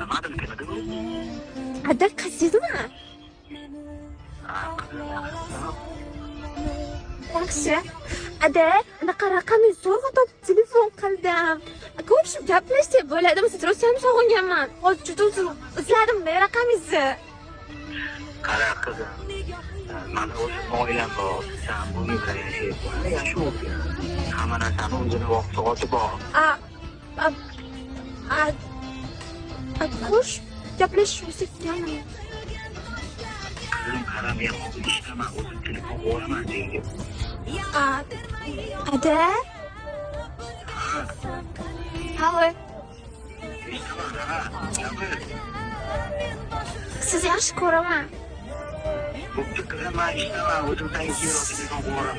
Bilmadim, kim edi bu? Ada, qizingizmi? Ha, qizim, yaxshimi? Yaxshi. Ada, anaqa raqamingizni zo'rg'a topib telefon qildim. Ko'rishib gaplashsak bo'ladimi? Sizni rosayam sog'inganman. Hozir juda uzun izladim-da raqamingizni. Qara qizim, mani o'zim oilam bor. San buning bilan yashayapsan. Yaxshi o'rgan. Hamma narsani o'zini vaqt soati bor. A, a, a, a, ko'rishib gaplashib yani. Qizim, qara, men hozir ishdaman, o'zim telefon qilaman senga. A, ada? Halo. Eshitaman, ha, gapir. Sizni yaxshi ko'raman. Bo'pti qizim, men ishdaman, o'zim senga keyinroq telefon qilaman.